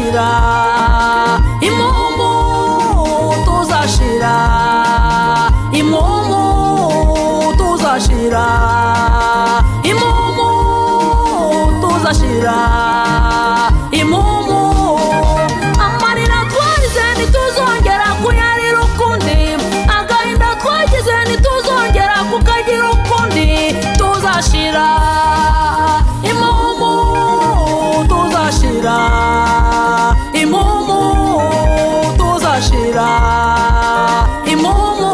Tuzashira imumu, tuzashira imumu, tuzashira imumu, tuzashira imumu. Amarira twarize ntituzongera kuyarira ukundi, agahinda twagize ntituzongera kukagira ukundi. Tuzashira imumu, tuzashira imumu, tuzashira imumu.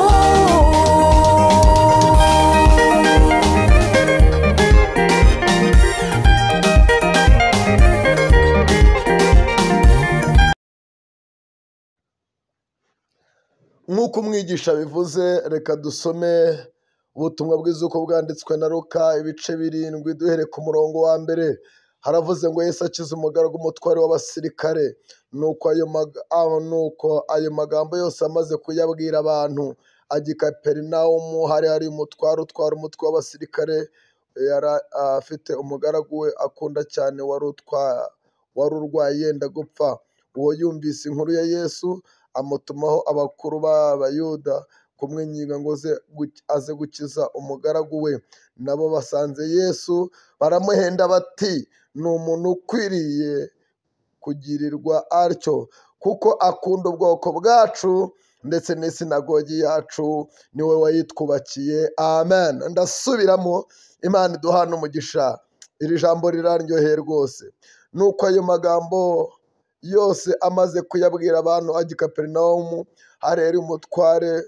Nk'uko umwigisha bivuze, reka dusome ubutumwa bwiza uko bwanditswe na Luka ibice 7 duhere ku murongo wa mbere. Haravuze ngo Yesu akiza umugaragu umutware w'abasirikare. Nuko ayo magambo yose amaze kuyabwira abantu, ajya i Kaperinawumu. Hari umutware utwara umutwe w'abasirikare, yari afite umugaragu we akunda cyane wari urwaye yenda gupfa. Uwo yumvise inkuru ya Yesu amutumaho abakuru b'Abayuda kumwinginga ngo aze gukiza umugaragu we. Nabo basanze Yesu baramuhenda bati, ni umuntu ukwiriye kugirirwa atyo, kuko akunda ubwoko bwacu ndetse n'isinagogi yacu, niwe wayitwubakiye. Amen. Ndasubiramo, Imana iduhana umugisha. Iri jambo riraryoheye rwose. Nuko ayo magambo yose amaze kuyabwira abantu, ajya i Kaperinawumu. Hari umutware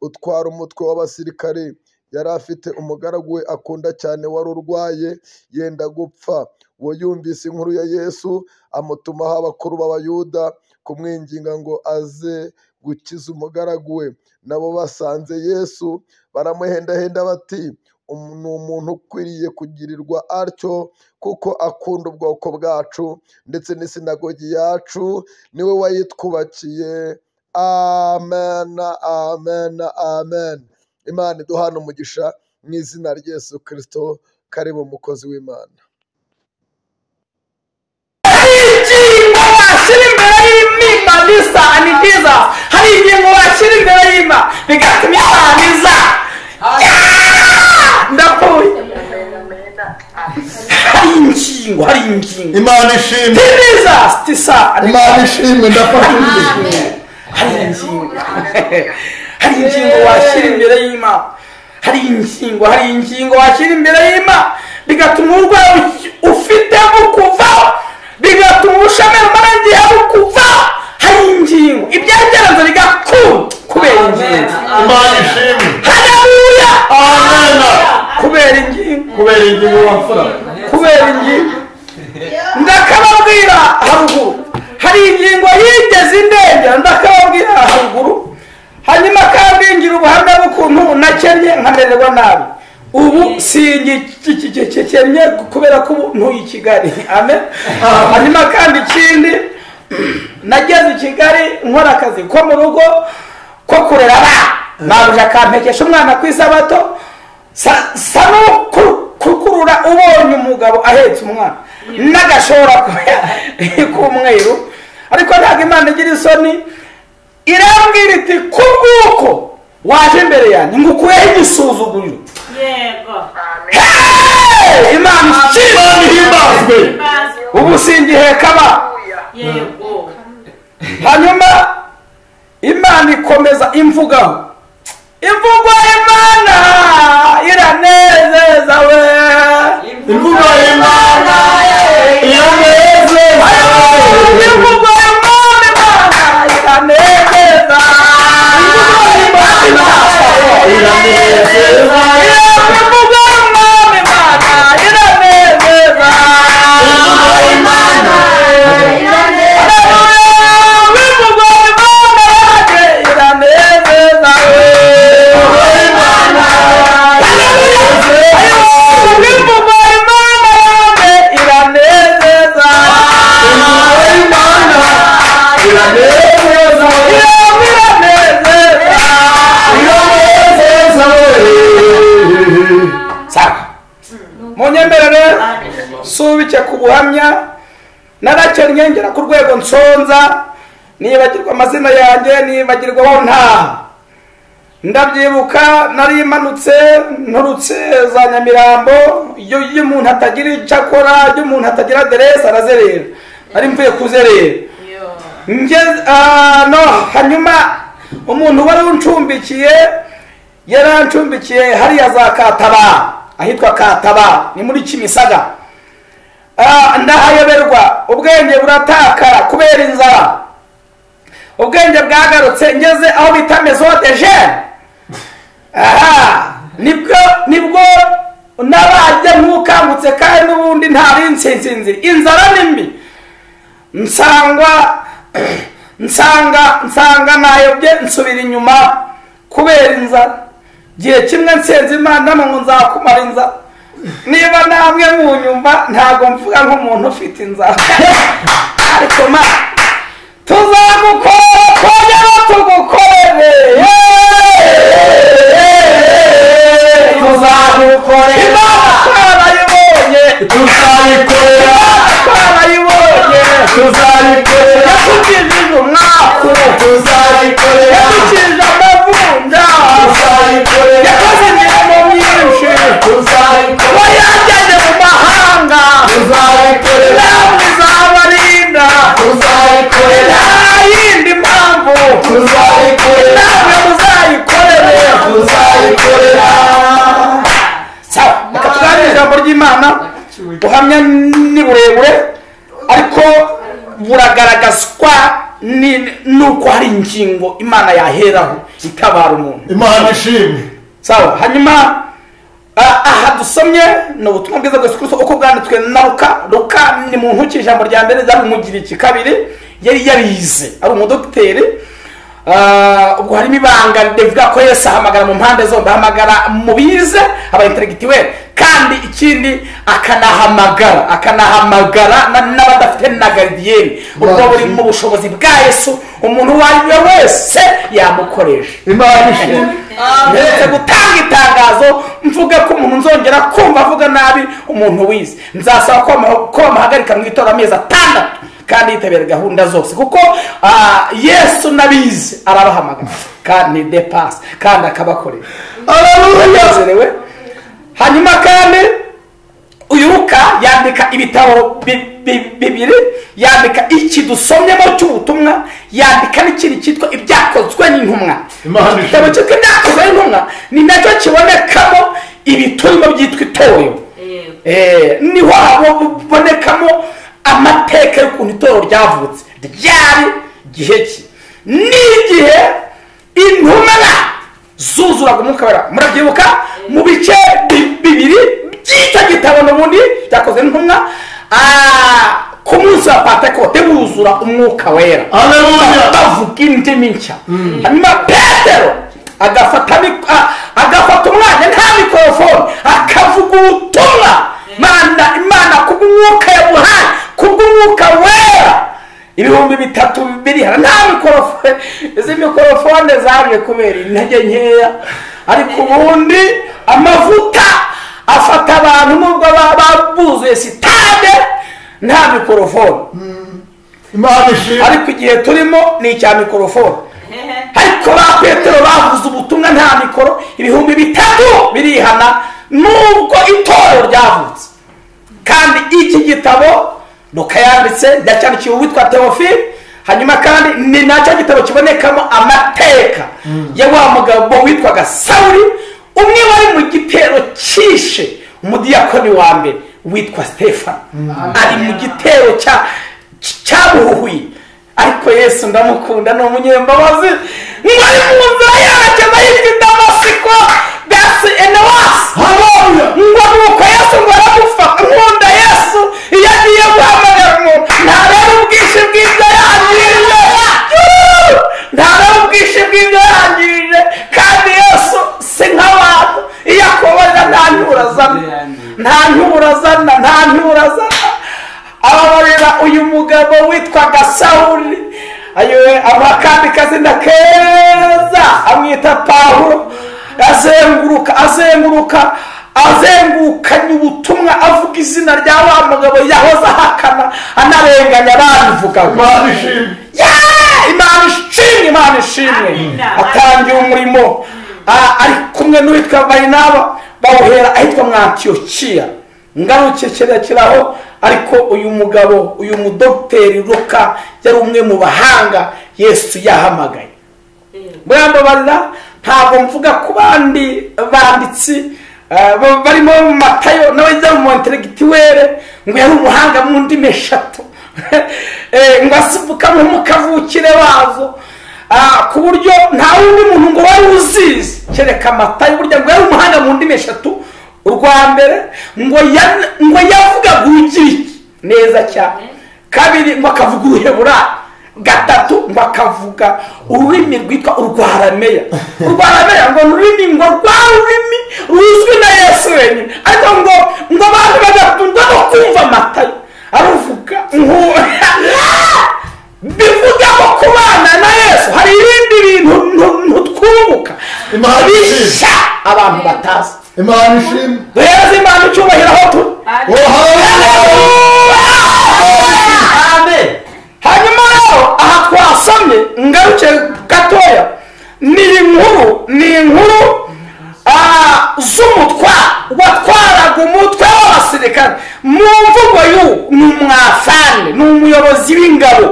utwara umutwe w'abasirikare, yari afite umugaragu we akunda cyane wari urwaye yenda gupfa. Uwo yumvise inkuru ya Yesu amutumaho abakuru b'Abayuda kumwinginga ngo aze gukiza umugaragu we. Nabo basanze Yesu baramuhendahenda bati, ni umuntu ukwiriye kugirirwa atyo, kuko akunda ubwoko bwacu ndetse n'isinagogi yacu, niwe wayitwubakiye. Amen, amen, amen. Imana iduhana umugisha mu izina rya Yesu Kristo. Karibu mukozi w'Imana. Hari ingingo washyira imbere y'Imana isa ni byiza, hari ingingo washyira imbere y'Imana bigatuma Imana iza. Ndapfuye. Hari ingingo, hari ingingo. Imana ishimwe. Imana ishimwe, ndafashije. Hari ingingo, hari ingingo washyira imbere y'Imana, hari ingingo, hari ingingo washyira imbere y'Imana bigatuma uburwayi ufite bukuvaho, bigatuma ubushomeri umara igihe bukuvaho. Hari ingingo ibyageranze bigakunda kubera ingingo. Imana ishimwe. Haleluya. Amen. Kubera ingingo, kubera ingingo wamfura, kubera ingingo. Ndakababwira haruguru hari ingingo yigeze indengera, ndakababwira haruguru. Hanyuma kandi ngira ubuhamya bw'ukuntu nakennye nkamererwa nabi. Ubu singikennye kubera ko ubu ntuye i Kigali. Amen. Hanyuma kandi ikindi, nageze i Kigali nkora akazi ko mu rugo ko kurera abana, nabuja akampekesha umwana ku isabato, sa n'ukurura ubonye umugabo ahetse umwana n'agashora k'umweru. Ariko ntabwo Imana igira isoni, irambwira iti kubw'uko waje imbere yanjye ngukuyeho igisuzuguriro. Yego. Imana ihimbazwe. Ubu singiheka abana. Yego. Hanyuma Imana ikomeza imvugaho. Imvugo y'Imana iranezeza we. Imvugo y'Imana iranezeza. Imvugo y'Imana iranezeza. Imvugo y'Imana iranezeza. Imvugo y'Imana iranezeza. Imvugo y'Imana iranezeza. Imvugo y'Imana iranezeza we. Imvugo y'Imana iranezeza. Iranezeza. Iranezeza. Iranezeza. Sawa. Munyemerere subike ku buhamya Narakennye ngera ku rwego nsonza, nibagirwa amazina yanjye, nibagirwa aho ntaha. Ndabyibuka nari manutse nturutse za Nyamirambo, iyo umuntu atagira icyo akora, iyo umuntu atagira aderese arazerera. Nari mvuye kuzerera. No hanyuma umuntu wari uncumbikiye yarancumbikiye hariya za Kataba, ahitwa Kataba ni muri Kimisaga. Ndahayoberwa, ubwenge buratakara kubera inzara. Ubwenge bwagarutse ngeze aho bita Maison de Jeunes. Aha, nibwo nabajya nk'ukangutse kandi n'ubundi ntari nsinzinzi. Inzara ni mbi. Nsanga nayobye nsubira inyuma kubera inzara. Gihe kimwe nsenze Imana ngo nzakumara inzara. Niba namwe munyumva ntago mvuga nk'umuntu ufite inzara. Ariko ma tuzagukora twongera tugukorere, tuzagukorera. Imana twarayibonye, tuzayikorera. Twarayibonye, tuzayikorera. Yadukijije umwaku, tuzayikorera. Yadukijije amavunja, tuzayikorera. Yakoze imirimo myinshi, tuzayikorera. Wayajyanye mu mahanga, tuzayikorera. Namwe izabarinda, tuzayikorera. Nta yindi mpamvu, tuzayikorera. Namwe muzayikorere, tuzayikorera. Sawa, reka tuganire ijambo ry'Imana. Buhamya ni burebure ariko buragaragazwa nuko hari ingingo Imana yaheraho itabara umuntu. Imana ishimwe. Sawa, hanyuma aha dusomye ni ubutumwa bwiza bwa Yesu Kristo uko bwanditswe na Luka. Luka ni muntu ki? Ijambo rya mbere ryari umugiriki, kabiri yari yarize ari umudokiteri. Ubwo harimo ibanga rivuga ko Yesu ahamagara mu mpande zombi, ahamagara mu bize aba intellectuel, kandi ikindi akanahamagara n'abadafite na gardien. Ubwo buri mu bushobozi bwa Yesu, umuntu uwo ari we wese yamukoresha. Imana ishimwe. Ndetse gutanga itangazo mvuga ko umuntu nzongera kumva avuga nabi umuntu wize, nzasaba ko bamuhagarika mu itora amezi 6 kandi yitabira gahunda zose, kuko Yesu nabize arabahamagara kandi depasse kandi akabakorera. Haleluya. Hanyuma kandi uyu Luka yandika ibitabo bibiri, yandika iki dusomyemo cy'ubutumwa, yandika n'ikindi cyitwa ibyakozwe n'intumwa. Igitabo cyitwa ibyakozwe n'intumwa ni nacyo kibonekamo ibiturimo byitwa itorero. Niho habonekamo amateka y'ukuntu itorero ryavutse, ryari gihe ki n'igihe intumwa zuzuraga umwuka wera. Murabyibuka mu bice bibiri by'icyo gitabo n'ubundi byakozwe n'intumwa, ku munsi wa Pentekote buzura umwuka wera. Haleluya. Bavuga indimi nshya. Hanyuma Petero agafata umwanya nta mikorofone akavuga ubutumwa. Imana kubw'umwuka yamuhaye, kubw'umwuka wera, 3000 biri hano nta mikorofone. Izi mikorofone zaje kubera intege nkeya, ariko ubundi amavuta afata abantu nubwo baba buzuye sitade nta mikorofone. Ariko igihe turimo ni icya mikorofone. Ariko ba Petero bavuze ubutumwa nta mikoro, 3000 birihana nubwo itorero ryavutse. Kandi iki gitabo Luka yanditse yacyandikiwe uwitwa Theophile. Hanyuma kandi ni nacyo gitabo kibonekamo amateka ya wa mugabo witwaga Sawuli, umwe wari mu gitero cyishe umudiyakoni wa mbere witwa Stefano. Ari mu gitero cyabuhuye, ariko Yesu ndamukunda ni umunyembabazi, ngo ari mu nzira yerekeza ahitwa i Damasiko basi Enewasi. Ngo nuko Yesu ngo aramufata. Nkunda Yesu iyo agiye guhamagara umuntu ntareba ubwinshi bw'ibyo yangije, ntareba ubwinshi bw'ibyo yangije. Kandi Yesu si nk'abantu, iyo akubabarira nta ntura azana, nta ntura azana, nta ntura azana. Ababarira uyu mugabo witwaga Sawuli, ayowe amuha akandi kazina keza amwita Pawulo. Azenguruka Azengukanye ubutumwa avuga izina rya wa mugabo yahoze ahakana anarenganya ababivugaga. Imana ishimwe, Imana ishimwe. Atangira umurimo ari kumwe n'uwitwa Barinaba, bawuhera ahitwa mu Antiyokiya. Ngaruke kirekiraho, ariko uyu mugabo, uyu mudogiteri Luka yari umwe mu bahanga Yesu yahamagaye. Murambabarira, ntabwo mvuga ku bandi banditsi barimo Matayo nawe yari umu intellectuel, ngo yari umuhanga mu ndimi eshatu, ngo asibuka nk'umukavukire wazo, ku buryo nta wundi muntu ngo wari uzizi kereka Matayo. Burya ngo yari umuhanga mu ndimi eshatu. Urwa mbere ngo yavugaga Urugiriki neza cyane, kabiri ngo akavuga Uruheburayo, gatatu ngo akavuga ururimi rwitwa Urwarameya. Urwarameya ngo ururimi ngo rwa rurimi ruzwi na Yesu wenyine, ariko ngo abantu bagatungwa no kumva Matayo aruvuga. Bivuga ko kubana na Yesu hari ibindi bintu ntutwunguka bishya abantu batazi. Imana ishimwe. Duhereze Imana icyubahiro aho turi. Amen. Hanyuma rero aha twasomye, ngaruke gatoya, ni inkuru z'umutwa watwaraga umutwe w'abasirikare. Mu mvugo y'ubu ni umwafande, ni umuyobozi w'ingabo,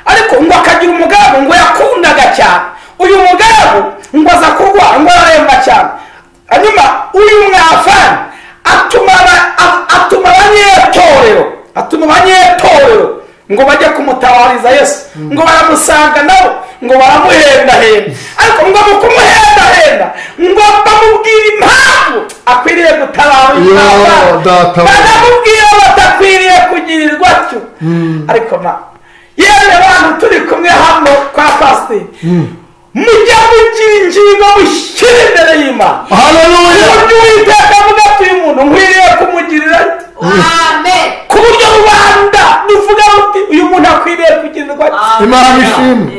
ariko ngo akagira umugaragu ngo yakundaga cyane. Uyu mugaragu ngo aza kurwara, ngo araremba cyane. Hanyuma uyu mwafande atuma abanyetorero ngo bajye kumutabariza Yesu, ngo baramusanga nabo ngo baramuhendahenda, ariko ngo mu kumuhendahenda ngo bamubwira impamvu akwiriye gutabara uyu mwafande, baramubwira batakwiriye kugirirwa atyo. Ariko ma yewe bantu turi kumwe hano kwa pasiteri, mujya mugira ingingo mushyire imbere y'Imana. Haleluya. Uburyo Uwiteka avuga ati uyu muntu nkwiriye kumugirira Amen. ku buryo rubanda ruvuga ruti uyu muntu akwiriye kugirirwa atyo. Imana ishimwe.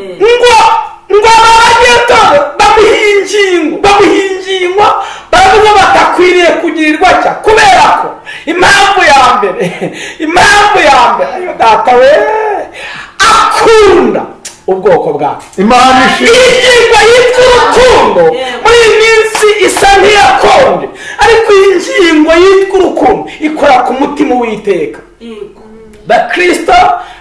Ngo abanyetorero bamuha ingingo, baravuga batakwiriye kugirirwa atya, kubera ko impamvu ya mbere ayo data we akunda ubwoko bwawe. Imana ishimwe. Ingingo yitwa urukundo muri iyi minsi isa nk'iyakonje, ariko ingingo yitwa urukundo ikora ku mutima w'Uwiteka. Bakristo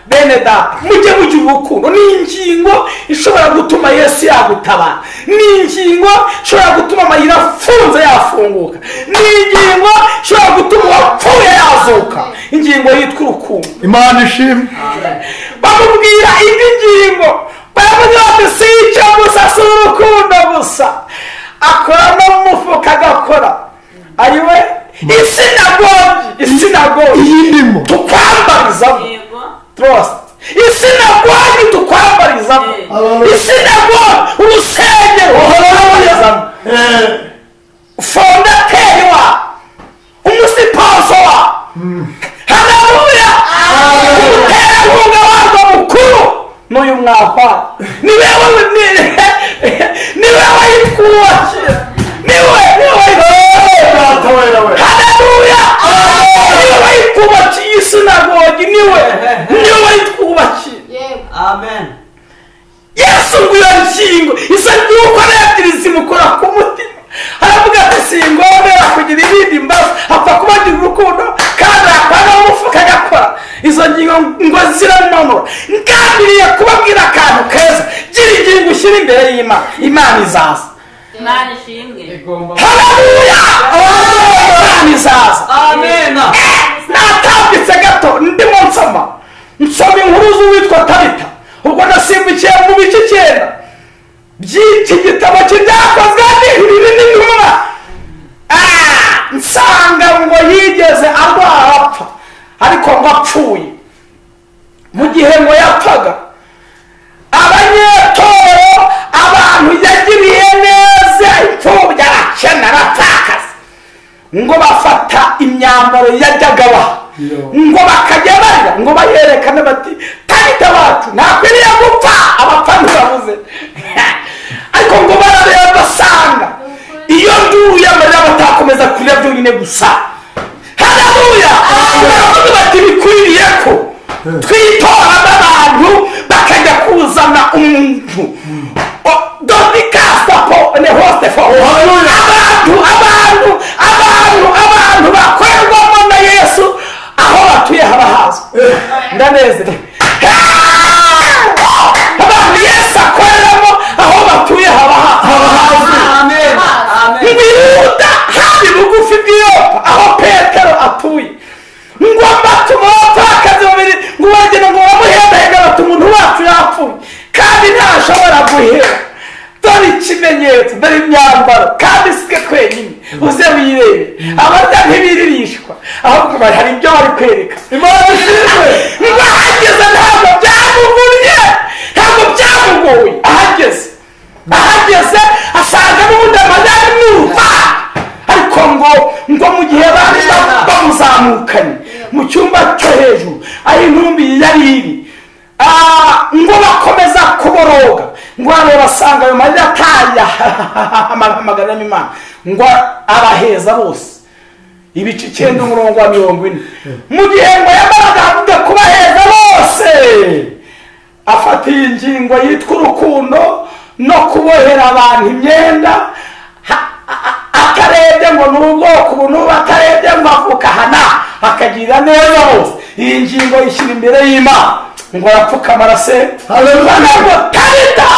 bene data, mujye mugira urukundo. Ni ingingo ishobora gutuma Yesu yagutabara, ni ingingo ishobora gutuma amayira afunze yafunguka, ni ingingo ishobora gutuma uwapfuye yazuka. Ingingo yitwa urukundo. Imana ishimwe. Bamubwira indi ngingo, baravuga bati si icyo gusa, si urukundo gusa, akora no mu mufuka agakora. Ayiwe isinagogi Iyindimo tukwambarizamo trust, isinagogi tukwambarizamo, isinagogi urusengero tukwambarizamo, fondateri wa umusipanso wa haleluya, umuterankunga warwo mukuru n'uyu mwafana niwe wayitwubakira, niwe haleluya, niwe wayitwubakiye isinagogi, niwe wayitwubakiye. Amen. Yesu ngo iyo ngingo isa nk'uko ari ebyiri zimukora ku mutima, aravuga ati singombera kugira ibindi mbazo, apfa kubagira urukundo kandi akora umufuka agakora. Izo ngingo ngo ziramanura. Ngambiriye kubabwira akantu keza, gira ingingo ushyira imbere y'Imana, Imana izaza. Imana ishimwe. Haleluya, Imana izaza. Amen. Natambitse gato ndimo nsoma inkuru z'uwitwa Tabita. Ubwo nasimbukiye mu bice 9 by'iki gitabo cy'ibyakozwe n'intumwa, nsanga ngo yigeze arwara apfa, ariko ngo apfuye. Mu gihe ngo yapfaga, abanyetoro abantu yagiriye neza, imfubyi, abakene, abatakazi, ngo bafata imyambaro yajyaga baha, ngo bakajya barira, ngo bayerekane bati Tabita wacu ntakwiriye gupfa, abapfa ntibabuze. Ariko ngo barareba basanga Iyo nduru y'amarira batakomeza kurira byonyine gusa. Haleluya! Baravuga bati bikwiriye ko twitora abantu bakajya kuzana umuntu. Abantu bakorerwamo na Yesu aho batuye haba hazwi. Ndanezerewe. Abantu Yesu akoreramo aho batuye haba hazwi. Amen. Amen. Ngwihuta hari bugufi bw'iyopa aho Petero atuye. Ngo batuma abapfakazi babiri ngo bagenda ngo bamuhendahenda bati umuntu wacu yapfuye kandi ntashobora guhera. Dore ikimenyetso, dore imyambaro, kandi sitwe twenyine uze wirebe. Abarya ntibiririshwa, ahubwo hari ibyo bari kwereka. Imana ishimwe. Ngo ahageze ntabwo byamuvunnye, ntabwo byamugoye. Ahageze asanga n'ubundi amarira n'uruva. Ariko ngo mu gihe bari bamuzamukanye mu cyumba cyo hejuru aho intumbi yari iri, ngo bakomeza kuboroga, ngo basanga ayo marira ataya amagana y'Imana, ngo abaheza bose. Ibice 9 umurongo wa 40. Mu gihe ngo yamaraga avuga kubaheza bose, afata iyi ngingo yitwa urukundo no kubohera abantu imyenda, atarebye ngo ni ubwoko ubu n'ubu, atarebye ngo avuka hana, akagira neza bose. Iyi ngingo yishyira imbere y'Imana, ngo arapfukama arase. Haleluya. Ngo Tabita,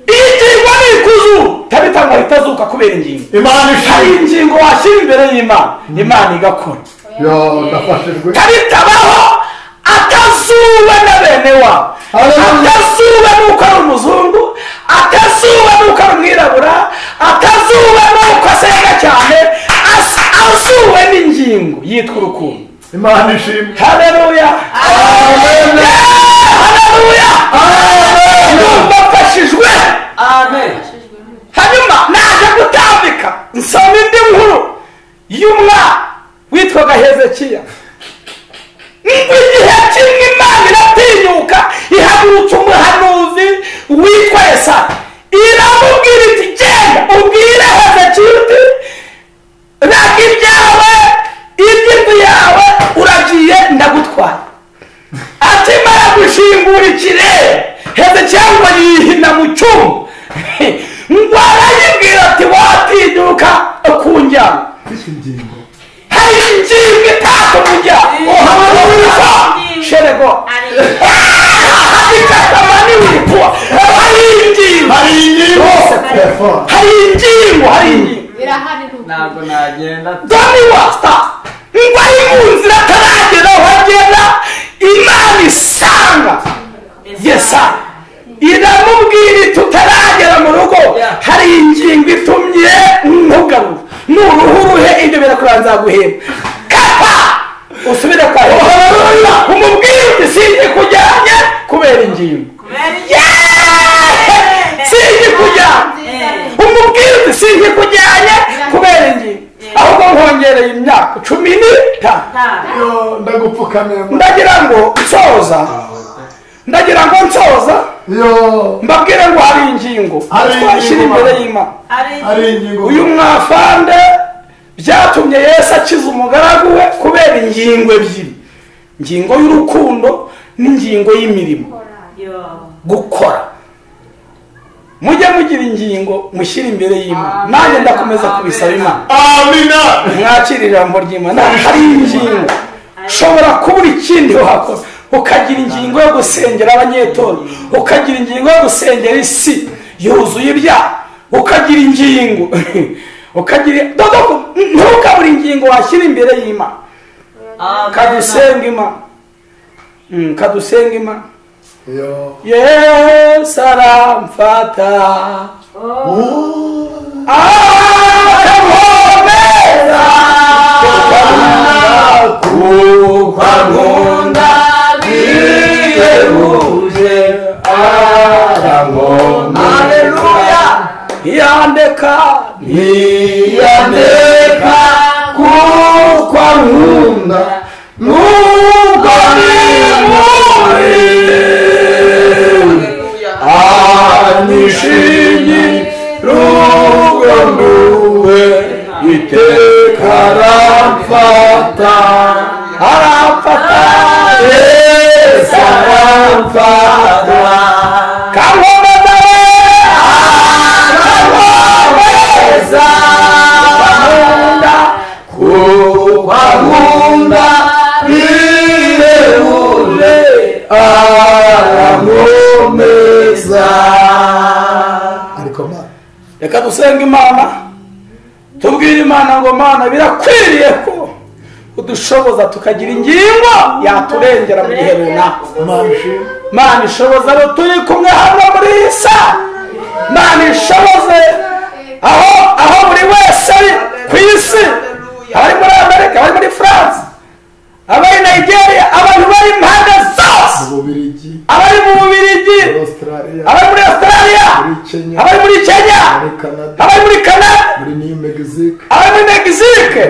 iyi ngingo ni ikuzu. Tabita ngo ahita azuka kubera ingingo. Imana Hari ishimwe. ingingo washyira imbere y'Imana, Imana igakora. Yo, ndafashijwe. Tabita baho atazuwe na bene wabo, atazuwe nuko ari umuzungu, atazuwe nuko ari umwirabura, atazuwe nuko asenga cyane, azuwe n'ingingo yitwa urukundo. Imana ishimwe. Haleluya. Amen. Haleluya. Amen. Ndumva mfashijwe. Amen. Hanyuma naje gutambika nsoma indi nkuru y'umwana witwaga Hezekiya. Ngo igihe kimwe Imana iratinyuka ihagurutsa umuhanuzi witwa Yesaya, iramubwira iti genda ubwire Hezekiya uti raga ibyawe, iby'inzu yawe uragiye ndagutwara. Akimara gushingura ikirere, Hezekiya ngo yihina mu cyumba, ngo arayibwira ati watinyuka kunjyana. Hari ingingo itakumujyana. Sherego. Ikatamani witwa. Hari ingingo. Hari ingingo. Hari ingingo, hari ingingo. Ntabwo nagenda. Doni wasta. Ngo ari mu nzira ataragera aho agera, Imana isanga Yesaya iramubwira iti utaragera mu rugo hari ingingo itumye ntugarura, n'uruhu ruhe ibyo birakuranza guhemba. Kapa usubire kwa Haleluya, umubwire uti sinkikujyanye kubera ingingo. Sinkikujyanye, umubwire uti sinkikujyanye kubera ingingo, ahubwo nkongereye imyaka 15. Yo, ndagupfukamira. Ndagira ngo nsoza, Yo, mbabwire ngo hari ingingo twashyira imbere y'Imana. Hari ingingo. Uyu mwafande byatumye Yesu akiza umugaragu we kubera ingingo ebyiri, ingingo y'urukundo n'ingingo y'imirimo gukora. Mujye mugira ingingo mushyira imbere y'Imana. Nanjye ndakomeza kubisaba Imana. Amina. Mwakire ijambo ry'Imana. Hari ingingo ushobora kubura ikindi wakora, ukagira ingingo yo gusengera abanyetora, ukagira ingingo yo gusengera isi yuzuye ibyaha, ukagira ingingo, ukagira ntukabura ingingo washyira imbere y'Imana. Kadusenga Imana. Kadusenga Imana. Yesu aramfata akankomeza kuko ankunda bihebuje, arankomeza. Haleluya. Ntiyandeka, ntiyandeka kuko ankunda nubwo ni mubi, anyishinyi rugo nduwe. Iteka aramfata, aramfata, Yesu aramfata, kankomeza we, akankomeza, ankunda, kuko ankunda bihebuje, arankomeza. Ariko Mana, reka dusenge Imana, tubwire Imana ngo Mana birakwiriye ko udushoboza tukagira ingingo yaturengera mu gihe runaka. Mana ishimwe. Mana ishoboza abo turi kumwe hano muri iyi saha. Mana ishoboze aho buri wese ari ku isi, abari muri Amerika, abari muri France, abari Nigeria, abantu bari impande zose, Mu Bubiligi, abari mu Bubiligi, muri Australia, abari muri Australia, muri Kenya, abari muri Kenya, muri Canada, abari muri Canada, muri New Mexico, abari muri Mexique,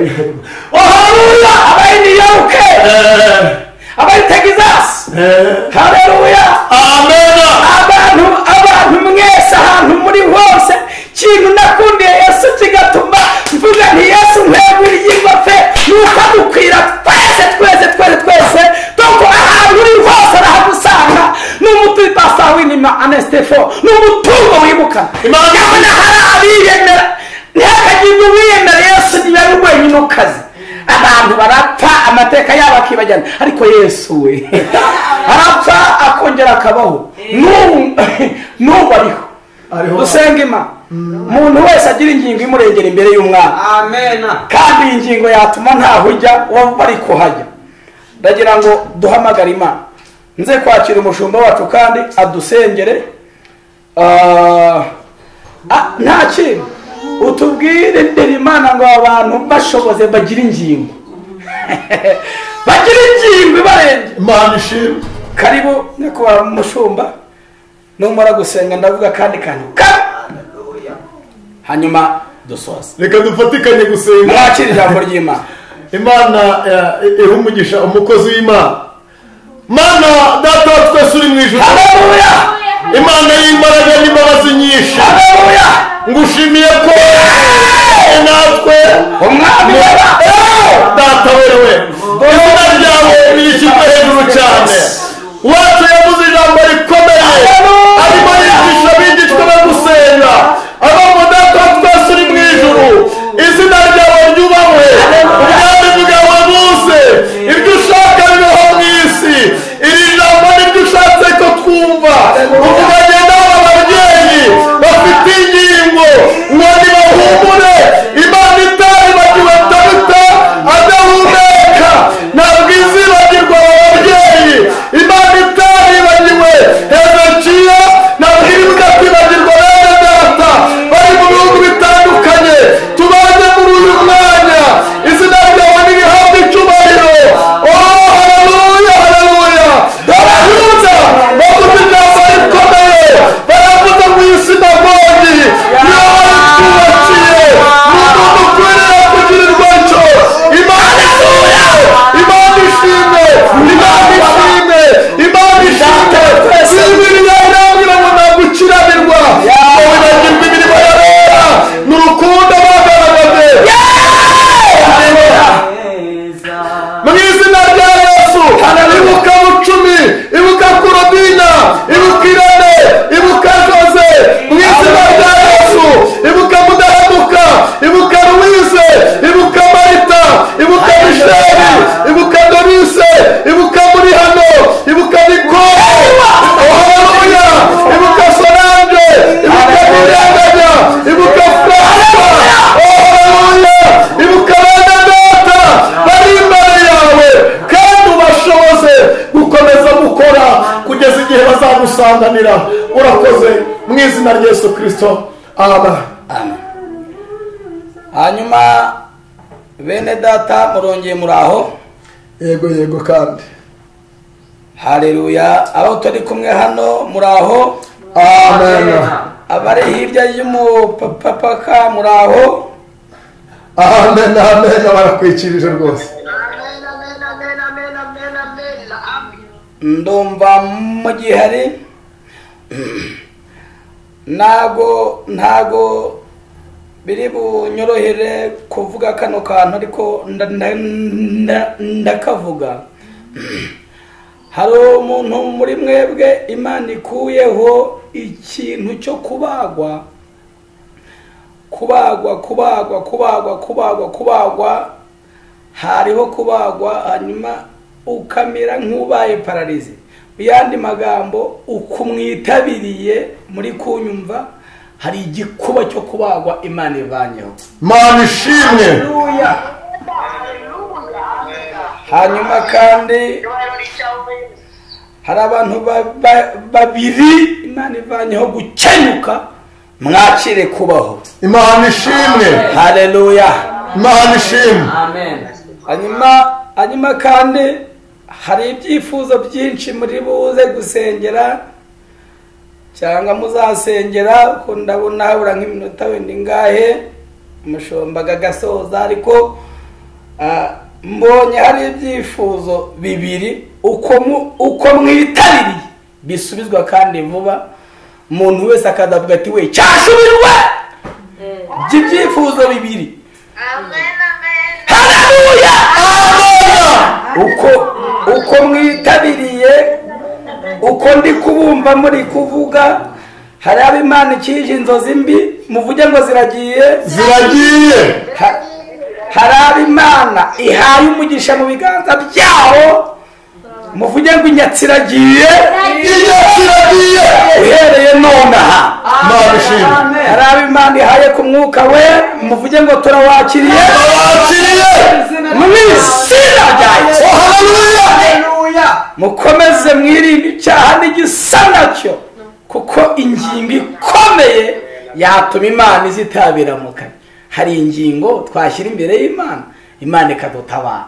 oh haleluya, abari New York, abari Texas, haleluya, Amen. Abantu mwese ahantu muri hose, kintu nakundiye Yesu kigatuma mvuga nti Yesu nkwegurira ingingo pe, nuko adukwira twese twese twese twese, doko ahantu uri hose arahagusanga. N'umutuyi pastor w'inima Anestefo, n'umutungo wibuka. Imana Nyabona hari abiyemera, ntihakagirwe uwiyemera, Yesu niba ari wenyine ukaze. Abantu barapfa amateka yabo akibagirana, ariko Yesu we arapfa akongera akabaho. N'ubu ariho. Ariho. Dusenga Imana, umuntu wese agira ingingo imurengera imbere y'umwana. Amen. Kandi iyi ngingo yatuma ntaho ujya waba bari kuhajya. Ndagira ngo duhamagare Imana, nze kwakira umushumba wacu kandi adusengere. Nta kintu utubwire imbere Imana ngo abantu bashoboze bagire ingingo, bagire ingingo ibarengera. Imana ishimwe. Karibu nyakubahwa mushumba, numara gusenga ndavuga kandi kantu hanyuma dusoza. Reka dufatikanye gusenga. Mwakire ijambo ry'Imana. Imana iha umugisha umukozi w'Imana. Mana data wa twese uri mu ijuru, Haleluya, Imana y'imbaraga n'imbabazi nyinshi, haleluya, ngushimiye ko natwe umwami w'aba data wewe, izina ryawe rishyirwe hejuru cyane. Wacu yavuze ijambo rikomeye, arimo yigisha abigishwa be gusenga, aba mu data wa twese uri mu ijuru, izina ryawe ryubahwe, ubwami bwawe buze, ibyo ushaka bibeho mu isi. Iri jambo niryo ushatse ko twumva. Uvuganye n'aba babyeyi bafite ingingo ngo nibahumure, Imana itaribagiwe Tabita adahumeka, ntabwo izibagirwa aba babyeyi. Imana itaribagiwe Hezekiya, ntabwo iribuka kwibagirwa bene data bari mu bihugu bitandukanye. Tubanye muri uyu mwanya, izina ryawe nirihabwe icyubahiro. Oh haleluya, haleluya. Abayuda bavuze ijambo rikomeye, baravuga ngo iyi sinagogi niyo bayitubakiye, ni umuntu ukwiriye kugirirwa icyo. Imana ishimwe, Imana ishimwe, Imana ishimwe, Imana ishimwe. Bibiliya irambwira ngo ntabwo ukiranirwa, ngo wibagirwe imirimo ya Bera ni urukundo bagaragaje. Mu izina rya Yesu, ibuka Bucumi, ibuka Korodina, ibuka Irene, ibuka Jose. Mu izina rya Yesu, ibuka Mudahemuka, ibuka Louise, ibuka Marita, ibuka Misheli, ibuka Dorise, ibuka muri hano, ibuka Nicole, oh haleluya, ibuka Solange, ibuka Nirenganya, ibuka Francois, oh haleluya, ibuka bene data bari imbere yawe, kandi ubashoboze gukomeza gukora kugeza igihe bazagusanganira. Urakoze mu izina rya Yesu Kristo, amen. Amen. Hanyuma bene data murongeye muraho. Yego yego kandi. Haleluya. Abo turi kumwe hano muraho. Amen. Abari hirya y'umupapaka muraho. Amen, amen. Barakwikirije rwose. Ndumva mu gihari ntago biri bunyorohere kuvuga kano kantu, ariko ndakavuga. Hari umuntu muri mwebwe Imana ikuyeho ikintu cyo kubagwa, kubagwa, kubagwa, kubagwa, kubagwa, kubagwa. Hariho kubagwa hanyuma ukamera nk'ubaye pararize. Mu yandi magambo, uko mwitabiriye muri kunyumva, hari igikuba cyo kubagwa Imana ivanyeho. Imana ishimwe. Hanyuma kandi hari abantu babiri Imana ivanyeho gukenyuka, mwakire kubaho. Imana ishimwe. Haleluya. Imana ishimwe. Amen. Hanyuma kandi hari ibyifuzo byinshi muri buze gusengera cyangwa muzasengera, ko ndabona habura nk'iminota wenda ingahe umushombaga agasoza, ariko mbonye hari ibyifuzo bibiri uko mwitabiriye bisubizwa kandi vuba. Umuntu wese akadavuga ati we cyasubirwe by'ibyifuzo bibiri. Amen, amen. Haleluya. Uko mwitabiriye, uko ndi kubumva muri kuvuga, hari abo Imana ikije inzozi mbi, muvuge ngo ziragiye. Ziragiye. Hari abo Imana ihaye umugisha mu biganza byaho, muvuge ngo inyatsi iragiye. Inyatsi iragiye. Uhereye nonaha. Imana ishimwe. Hari abo Imana ihaye ku mwuka we, muvuge ngo turawakiriye. Turawakiriye. Mu izina rya Yesu. Haleluya. Mukomeze mwirinde icyaha n'igisa nacyo, kuko ingingo ikomeye yatuma Imana izitabiramuka. Hari ingingo twashyira imbere y'Imana, Imana ikadutabara.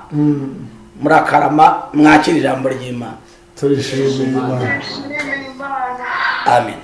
Murakarama, mwakira ijambo ry'Imana. Turishimye Imana. Amen.